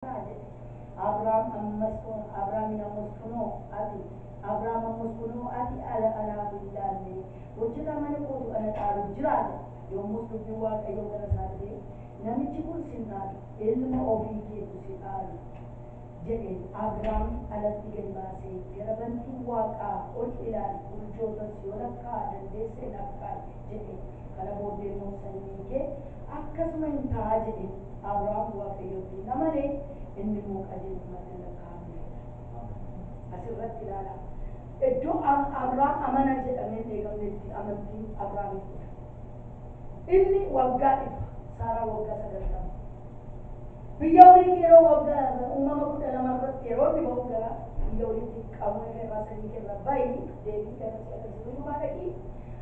Jedhe. Abrahaam ammas Abrahaamin ammas kunoo ati Abrahaam ammas kunoo ati ala anaaf hin laalle, hojjetaa mana kootu ana dhaaluuf jiraate. Yommus dubbiin Waaqayyoo gara isaa dhufee, "Namichi kun sin dhaalu, ilma ofii keetu si dhaalu" jedheen. Abrahaam alatti gadi baasee, "Gara bantii waaqaa ol ilaali, urjootas yoo lakkaa dandeesse lakkaa'i" jedhe. "Kana booddee immoo sanyii kee akkasuma hin ta'a" jedhe. Abrahaam Waaqayyootti hin amane, inni immoo qajeelummaatti lakkaa'ame. Asirratti ilaala. Iddoo Abrahaam amana jedhamee hin eegamnetti amantiin Abrahaamiif dhufe. Inni waggaa 100, Saaraa waggaa 90. Biyya Uriitti yeroo waggaa Uumama 12 irratti yeroo inni ba'u gara biyya Uriitti qaama irraa sanyii keerraa bahi, deebii gara si agarsiisu hundumaa dhaqi.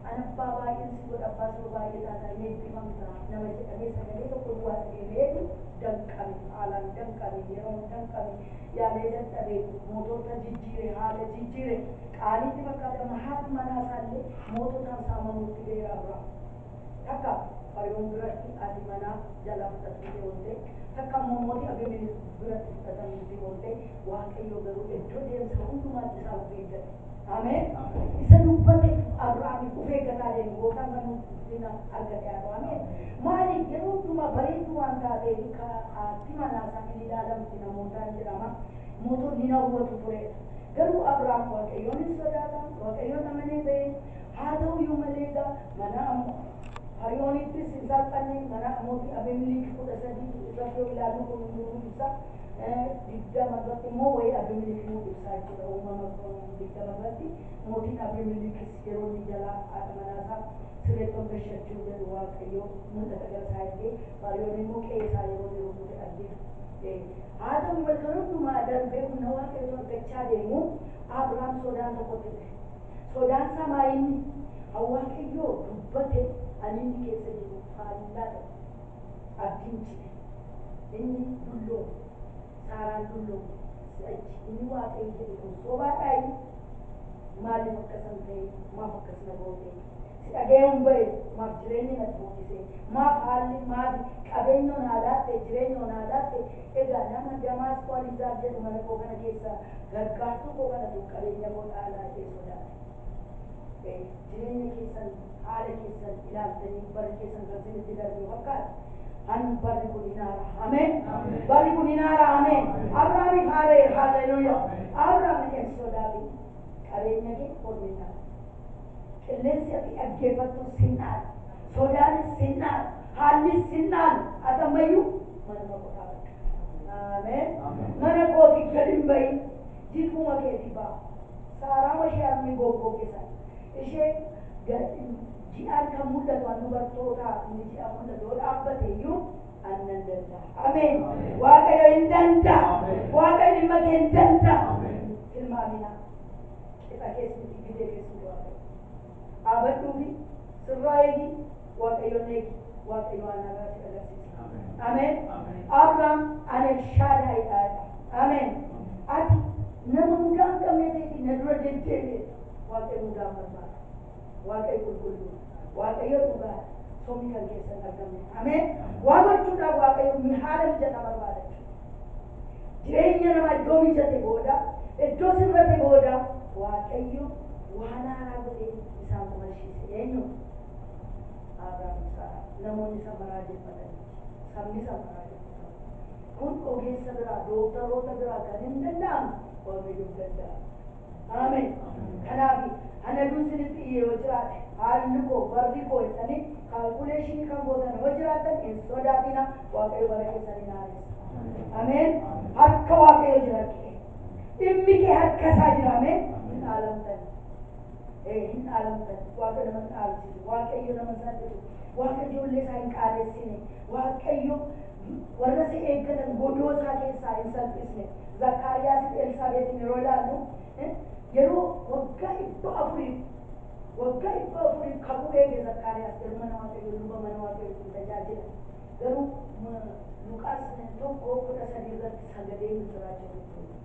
Ani abbaa baay'een si godha, abbaa saba baay'ee taataa, hin eebbifamta nama jedhamee sagalee tokko duwwaa dhageetu danqame, haalaan danqame, yeroon danqame, yaalee dadhabe, mootota jijjiire, haala jijjiire, qaaniitti fakkaatama. Haati manaa isaallee moototaan saamamuutti ga'eera Abrahaam. Takka Fariyoon biratti haati manaa jalaa fudhatamtee oolte, takka immoo mootii Abimelek biratti fudhatamtee oolte. Waaqayyo garuu iddoo deemsa hundumaatti isaa of eeggate. Ameen. Isa dubbate Abrahaamiif of eeggataa deemu gooftaan kan guddina argate haa ta'u. Ameen. Maaliif yeroo hundumaa bareedduu waan taateef haati manaa isaa hin ilaalamti namootaan jedhama. Mootonni hin hawwatu turedha. Garuu Abrahaam Waaqayyoon hin sodaata, Waaqayyoon amanee ba'e. Haa ta'u iyyuu malee egaa mana Fariyoonittis hin salphanne, mana mootii Abimelek 13 irratti yoo ilaallu kun hundinuu ibsa. 20 irratti immoo wayii Abimelek nuu ibsaa jechuudha. Uumama 20 irratti mootiin Abimelekis yeroo inni jalaa haadha manaasaa sireetti ol gashachuu jedhu Waaqayyo mul'ata gara isaa ergee, Fariyoon immoo qe'ee isaa yeroo inni rukute argee. Haa ta'u malee kan hundumaa darbee humna Waaqayyoo argachaa deemu Abrahaam sodaan tokkotti dhufe. Sodaan isaa maayinni? Waaqayyoo dubbate ani inni keessa jiru faallaa ta'e. Abdiin cite. Inni dulloome. Saaraan dulloomte. Si'achi inni Waaqayyo jedhe kun sobaadhaayi? Maaliif akkasan ta'e? Maaf akkas na goote? Si dhaga'uun ba'e, maaf jireenyi natti ho'ise? Maaf haalli, maaf qabeenya naa laatte, jireenya naa laatte? Egaa nama Damaasqoo Aliizaar jedhu mana koo kana keessa gargaartuu koo kanatu qabeenya koo dhaalaa jedhee sodaate. Jireenya keessan, haala keessan ilaaltanii barri keessan kan isinitti darbe fakkaata. Han barri kun hin haara. Ameen. Barri kun hin haara. Ameen. Abrahaamiif haareera. Haalleluuyaa. Abrahaam hin sodaatin. Qabeenya kee ormi hin dhaala. Qilleensi ati dhaggeeffattu sin dhaala. Sodaanis sin dhaala. Haallis sin dhaala. Ati ammayyuu manuma koo dhaabadhu. Ameen. Mana kootii gad hin bahin. Jilbuma keetii ba'a. Saaraa ishee harmi goggoge sana. Ishee ji'aan kan mul'atu an dubartootaa inni ji'aan mul'atu yoo dhaabbate iyyuu an nan danda'a. Ameen. Waaqayyo hin danda'a. Waaqayyo dhimma kee hin danda'a. Tilmaamina. Qixa keessatti gidee keessatti Waaqayyo. Dhaabadhuu fi sirraa eegi, Waaqayyoon eegi, Waaqayyo waan haaraa si agarsiisa. Ameen. Abrahaam ani Elshaadaayidha. Ameen. Ati nama mudaa hin qabne ta'eeti na dura deddeebi'e. Waaqayyo mudaa hin barbaadu. Waaqayyo qulqulluu. Waaqayyo dhugaadha. Sobni kan keessa hin argamne. Ameen. Waa gochuudhaaf Waaqayyo haala mijataa barbaada jechuudha. Jireenya namaa iddoo mijate booda, iddoo sirrate booda Waaqayyo waan haaraa godhee isaan qubachiise. Eenyu? Abrahaam, Saaraa. Namoonni isa maraajeffataniiti. Sabni isa maraajeffatan. Kun ogeessa biraa, dooktaroota biraa kan hin danda'amne Waaqayyoof danda'a. Ameen. Kanaaf ana isinitti iyyee yoo jiraate, haalli koo, barri koo jettanii calculation kan gootan yoo jiraatan, hin sodaatina, Waaqayyo bara keessan hin haaressa. Ameen. Harka Waaqayyo jira kee. Dhimmi kee harka isaa jira. Ameen. Hin dhaalamtan. Hin dhaalamtan. Waaqayyo nama hin dhaalchisu. Waaqayyo nama hin salphisu. Waaqayyo ijoollee isaa hin qaanessine. Waaqayyo warra si eeggatan godoo isaa keessaa hin salphisne. Zakkaariyaas fi Elsaabeetiin yeroo ilaallu, yeroo waggaa 400f kakuu eege Zakkaariyaas garuu mana Waaqayyoo, luba mana Waaqayyootiin tajaajila. Garuu Luqaas 1:13 irratti sagalee misiraachoo ture.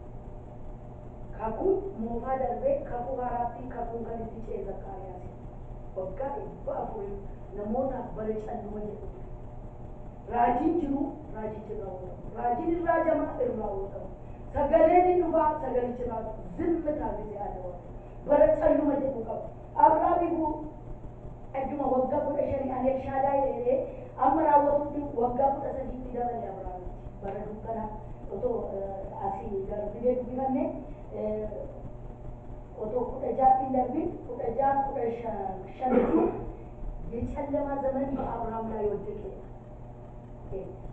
Kakuun moofaa darbee kakuu haaraatti kakuun kan itti ce'e Zakkaariyaas. Waggaa 400f namootaaf bara calluma jedhu ture. Raajiin jiru raajichi irraa raawwatamu. Raajiin hin raajama hin raawwatamu. Sagaleen hin dhufaa sagalichi irraa ዝምታ ጊዜ አለ Waaqayyo. Bara calluma jedhu qaba. Abrahaamiifuu adduma waggaa 15 ani Elshaadaay jedhee amma raawwatutti waggaa 13tti dabale Abrahaamitti. Bara dukkana otoo asii darbinee dubbifanne otoo 16tti hin darbin 16 15 የጨለማ ዘመን በአብርሃም ላይ ወደቀ።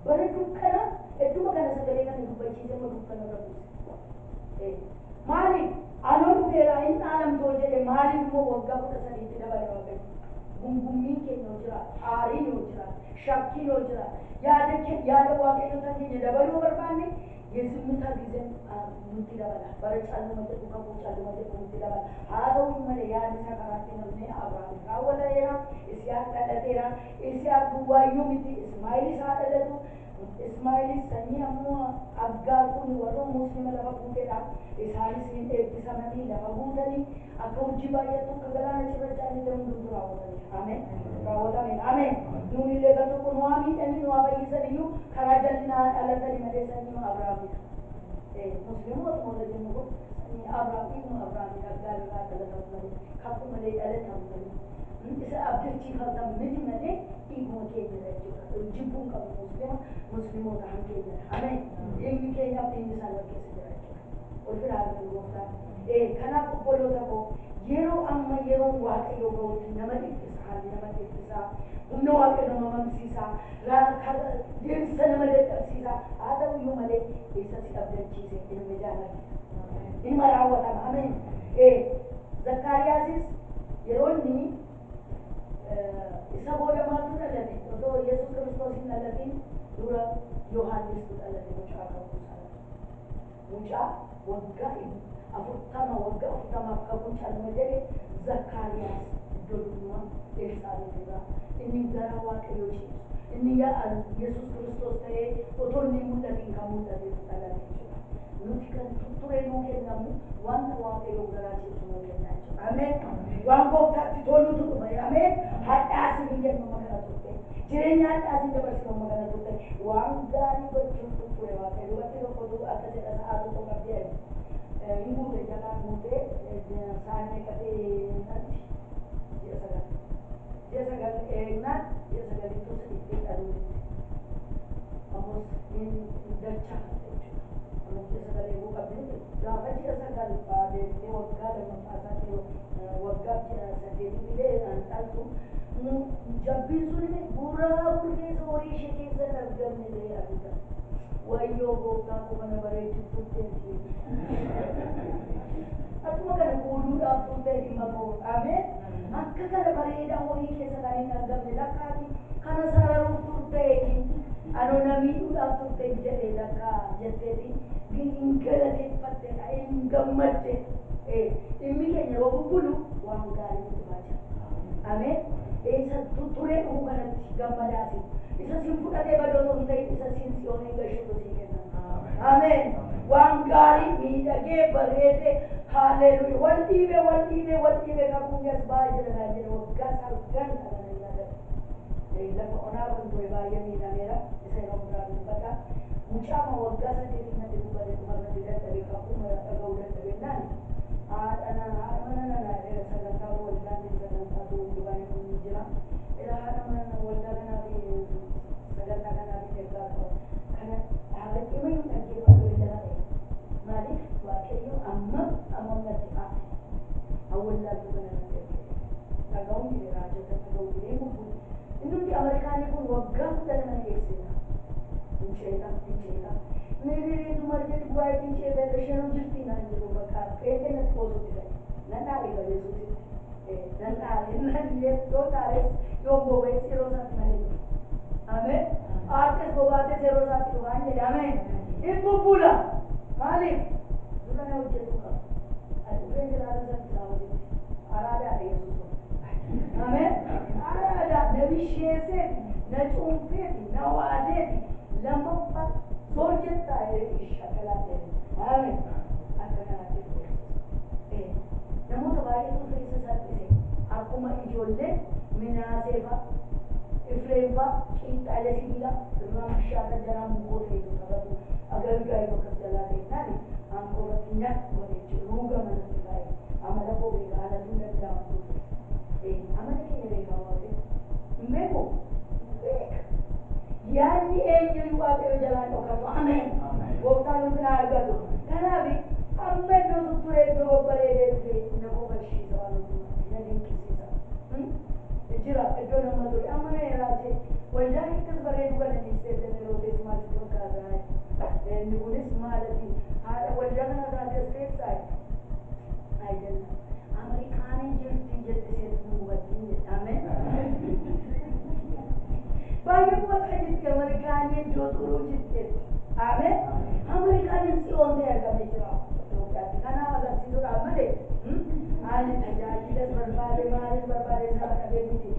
Bara dukkana idduma kana sagalee kana dubbachiisee immoo dukkana irra buuse. Maaliif anoo dhufeera hin dhaalamtoo jedhe maaliif immoo waggaa 13tti dabale Waaqayyo? Gungummiin keenya yoo jiraate, aariin yoo jiraate, shakkiin yoo jiraate, yaada yaada Waaqayyoota keenya dabaluu barbaanne የዝምታ ጊዜን nutti dabala. Bara calluma jedhu kakuu calluma jedhu nutti dabala. Haa ta'u malee yaadni isaa karaatti namni Abrahaam raawwatameera, Isiyaaq dhalateera. Isiyaaq duwwaayyuu miti, Ismaa'ilis haa dhalatu. Ismaa'ilis sanyii ammoo Aggaar kun warra Musliima lafa guutedha. Isaanis hin eebbisamanii lafa guutanii akka hojii baay'atu akka galaana cirrachaa inni ta'e hundumtu raawwatameera. Ameen. Raawwatameera. Ameen. Nuun illee gar tokko nu haa miidhanii nu haa fayyisan iyyuu karaa jallinaa dhalatanii malee sanyii Abrahaamidha. Musliimoota warra jennu kun sanyii Abrahaam dhiiguma Abrahaamidha. Aggaar irraa dhalatan malee kakuu malee dhalatan malee isa abdachiifatan miti malee dhiiguma keenyadha jechuudha. Jibbuun qabu Musliima Musliimoota han keenyadha. Ameen. Dhiigni keenyaaf dhiigni isaan wal keessa jira jechuudha. Ulfina argatu gooftaan. Kanaaf obboloota koo yeroo amma yeroon Waaqayyo ga'utti nama dhiphisa, haalli nama dhiphisa, humna Waaqayyo nama mamsiisa, deemsa nama dadhabsiisa. Haa ta'u iyyuu malee isa si abdachiise ilmi jaalladha. Ilma raawwatama. Ameen. Zakkaariyaasis yeroo inni isa booda maaltu dhalate? Otoo Yesuus Kiristoos hin dhalatin dura Yohaannistu dhalate mucaa kakuu sana. Mucaa waggaa 40 waggaa 40f kakuu calluma jedhe Zakkaariyaas iddoo duwwaa Elsaabeet irraa inni gara Waaqayyoo ciisu inni Yesuus Kiristoos ta'ee otoo inni hin mul'atin kan mul'atetu dhalate jechuudha. Nuti kan tutturee nuu kennamu wanta Waaqayyoo garaa ciisu nuu kenna jechuudha. Ameen. Waan gooftaatti tolutu dhufa. Ameen. Hadhaas hin kennu amma kana turte. Jireenya hadhaas hin dabarsinu amma kana turte. Waan gaarii gochuun tutture Waaqayyo. Dubartii tokkotu akka jedha sa'aa tokko qabdi jedhe. Hin guute jalaan guute sa'aan meeqatee natti ji'a 9. Ji'a 9 eegnaan ji'a 9ttuu sadiitti dhaluu didde. Ammas hin dachaafatte jechuudha. Amma ji'a 9 eeguu qabdi miti. Gaafa ji'a 9 deebitee waggaa lammaffaa isaatti waggaa ji'a 8 illee dhaltu jabbiin sun buraa burreessa horii ishee keessa hin argamne ta'ee argita. Wayyoo gooftaa koo kana bareechuuf turteeti. Akkuma kana fuudhuudhaaf turtee dhimma koo. Ameen. Akka kana bareedaa horii keessa kan hin argamne lakkaati kana sararuuf turteeti. Anoo na miidhuudhaaf turte jedhee lakkaa jetteeti. Hin galateeffattedha, hin gammadde. Dhimmi keenya yeroo bubbulu waan gaarii dhufaa jira. Ameen. Isa tutturee dhufu kanatti gammadaasi. Isa sin fudhatee badoo otoo hin ta'in isa sin si'oonee gashuutu sii kennama. Ameen. Waan gaarii miidhagee bareedee haalleluuya. Wal dhiibee wal dhiibee wal dhiibee kakuun as ba'aa jira naan jedhe waggaa salgan kana nan yaadadha. Lafa onaa kan ture baay'ee miidhameera. Isa yeroo biraa dubbadha. Mucaama waggaa 8 natti dubbate dhumarratti dadhabe kakuu dhaga'uu dadhabe naan haadha haadha mana nana sagantaa waldaan sagantaa dubanii kun jira. Haadha mana waldaa kanaa fi sagantaa kanaa fi ergaa qaba. Kana dhaabbattee mayyuu dhaggeeffatu illee ta'e. Maaliif Waaqayyo amma amma natti aare. Awwallaaltu kana natti erge. Dhaga'uun jedhe raajota dhaga'uu jedhee bubbule. Inni Ameerikaanii kun waggaa 12 na geessisa. Hin ceeta hin ceeta. Miriiriitu margeetu gubaa'eetti hin ceeta isheen jirti naan jedhu bakka qeexee natti qoosutti ta'e. Nan dhaare ga Yesuusitti. Nan dhaare nan yoo dhaares yoo boba'es yeroo isaatti malee dhufa. Ameen. Aartes bobaates yeroo isaatti dhufa hin jedhe. Ameen. Hin bubbula. Maaliif? Dura na hojjetu qaba. Ati dhufee jiraata isaatti saawwatitti. Araadaadha Yesuus kun. Ameen. Araada na bisheeseeti, na cuunfeeti, na waadeeti. Lammaffaa zoor jettaa shakalaa ta'e. Ameen. Akka kanaatti dhufe Yesuus. Namoota baay'eetu keessa salphise. Akkuma ijoollee Minaasee fa'a. Ifreem faa qiixxaalee sibiilaa irraa mashaata jalaa mukoo ta'etu taphatu agalgaa yoo akkas jalaa ta'e naani aankoo irratti nyaata godhe jechuudha ruuga manatti kaa'e amala koo beeka alatu danda'amu amala keenya beekaa waaqayyo hin beeku beeka yaadni eenyuyyuu waaqayyo jalaa dhokatu ameen gooftaan ulfina argatu kanaaf amma iddoo tutturee iddoo babbareedee dhufe na kofalchiisa waan hundumaa na dinqisiisa jira iddoo nama ture amma mee raajee waldaa akkas bareedu kana dhiistee yeroo teessumaa sitti fakkaata inni kunis maalati haadha waldaa kana taate as keessaa ayidalla Ameerikaanii jirti jette seetu nu hubattiin jedhe ameen baay'ee hubataa jirti Ameerikaanii iddoo turuu jirti ameen Ameerikaaniin si'oon ta'e argamee jira Itoophiyaatti kanaaf agarsiisuudhaaf malee ani tajaajilas barbaade maalis barbaade saba dhabee miti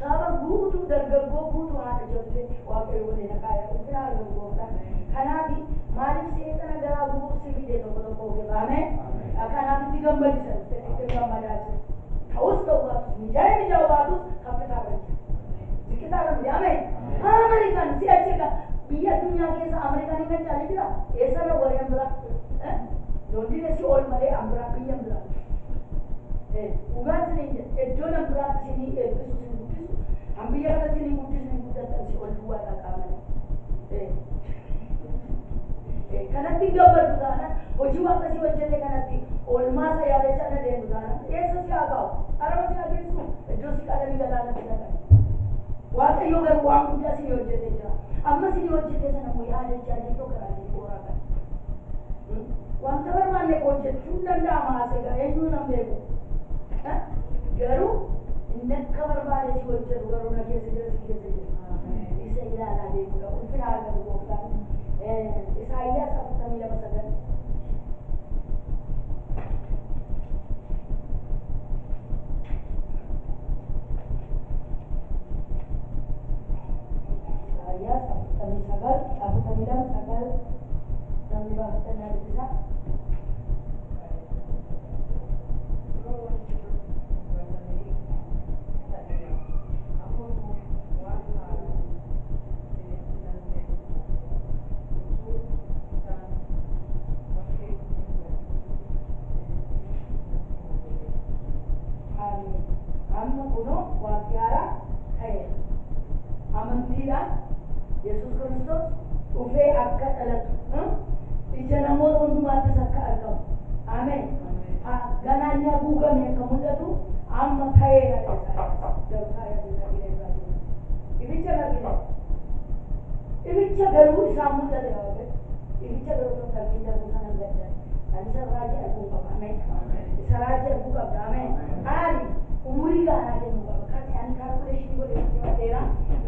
saba guutuu dargaggoo guutuu haadha ijoollee waaqayyo waliin akaaya ulfina argamu gooftaan kanaaf maaliif seexana garaa gubuuf si fide tokko tokko ogeef ameen kanaaf itti gammadisa itti gammadaa jira ta'us ta'uu baatus mijaa'ee mijaa'uu baatus kaffitaa irra jira ziqitaa irra miti ameen Ameerikaan si'achi egaa biyya addunyaa keessa Ameerikaan hin kan jira eessarra warreen biraa Londine si ol malee an biraa biyya biraa dhugaan isin jedhe iddoo nan biraatti isinii eebbisu isin guddisu an biyya kanatti isinii guddisu hin guddattan si ol duwwaadha qaamani kanatti hin gammaddu taanaan hojii waaqa si hojjete kanatti oolmaa isa yaadachaa na deemu taanaan eessa si haa kaa'u araba si haa geessu iddoo si qalanii galaanatti naqan waaqayyo garuu waan guddaa isinii hojjete jira amma isinii hojjete sana immoo yaadachaa jirtu garaa isinii booraa kana wanta barbaanne hojjechuun danda'ama asee eenyuun nan beeku garuu inni akka barbaade si hojjetu garuu na keessa jira si keessa jira isa ilaalaa deemudha ulfina argatu gooftaan Isaayyaas 42:9 Isaayyaas 49 42:9 namni baafatan naa dubbisa. Ameen. Amma kunoo wanti haaraa ta'eera. Amantiidhaan Yesuus Kiristoos dhufee akka dhalatu ija namoota hundumaattis akka argamu. Ameen. Ganaa inni haguugame akka mul'atu amma ta'eera Isaayyaas. Garuu Isaayyaas hin argine irraa jiru. Ificha hin argine. Ificha garuu isaan mul'ate waaqayyo. Ificha garuu tokko argin darbuu sana hin gaddan. Ani isa raajii arguu qaba. Ameen. Isa raajii arguu qabda. Ameen. Ani umurii gaaraa kennuu qaba. Kan ani kaalkuleeshinii godhee sitti madheera.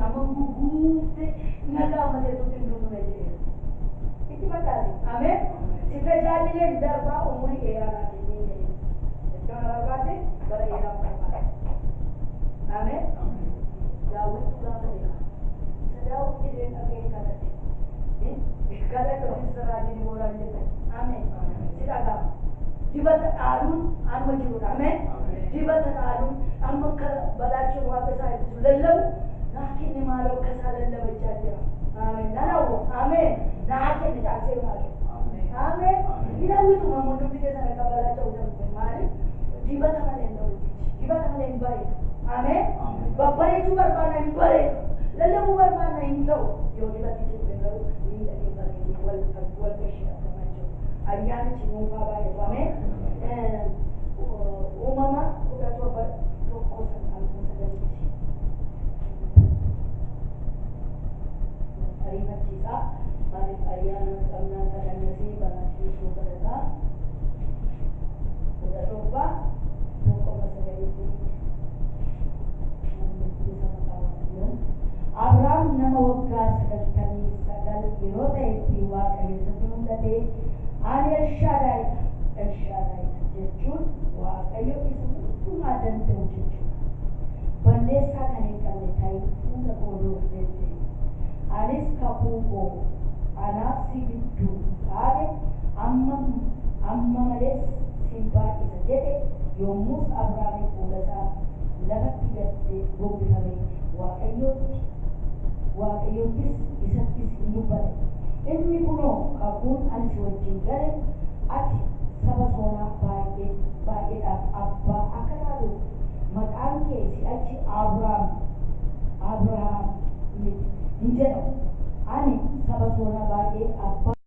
Amma guguufte nagaa malee tutti hin duutu na jedheera. Itti mataasi. Ameen. Si tajaajileen darbaa umurii dheeraa naa kennee jedhee. Iddoo na barbaadde bara dheeraa barbaadde. Ameen. Daawwittu gaafate qaba. Isa Daawwit jedheen dhaga'ee kadhate. Kadhate ofiis raajii Dibooraan jette. Ameen. Si dhaga'ama. Dibata dhaaluun anuma jirudha. Ameen. Dibata dhaaluun amma akka balaachuun waaqa isaa eebbisu lallabu naa kenni maaloo akka isaa lallabachaa jira. Ameen. Nan hawwa. Ameen. Naa kenni caalsee naa kenni. Ameen. Hin hawwitu namoonni hundi keessan akka balaacha'uu darbe maaliif dibata malee hin ta'u dibata malee hin bareedu. Ameen. Babbareechuu barbaanna hin bareedu. Lallabuu barbaanna hin ta'u. Yoo dibatti jedhu garuu miidhagee bareedee wal wal gashee argamaa jiru. Ayyaanichi nuufaa baay'atu. Ameen. Uumama 17 1 9tti. Ariifachiisaa maaliif ayyaana qabnaa kadhannasii banachiisuu kadhataa 17 1 9tti isa maqaa Waaqayyoon. Abrahaam nama waggaa 99 yeroo ta'etti Waaqayyo isatti mul'ate ani Elshaadaayidha. Elshaadaayidha jechuun Waaqayyo isa hundumaa danda'u jechuudha. Balleessaa kan hin qabne ta'e fuula koo dura deddeebi. Anis kakuu koo anaaf si gidduu dhaabe amma amma malees sin baay'isa jedhe yommus Abrahaam fuula isaa lafatti gad gombifame. Waaqayyootti Waaqayyottis isattis in dubbate. Inni kunoo kakuun ani si wajjin gale ati saba soonaa baay'ee baay'eedhaaf abbaa akka taatuuf maqaan kee si'achi Abraam Abrahaam miti hin jedhamu. Ani saba soonaa baay'ee abbaa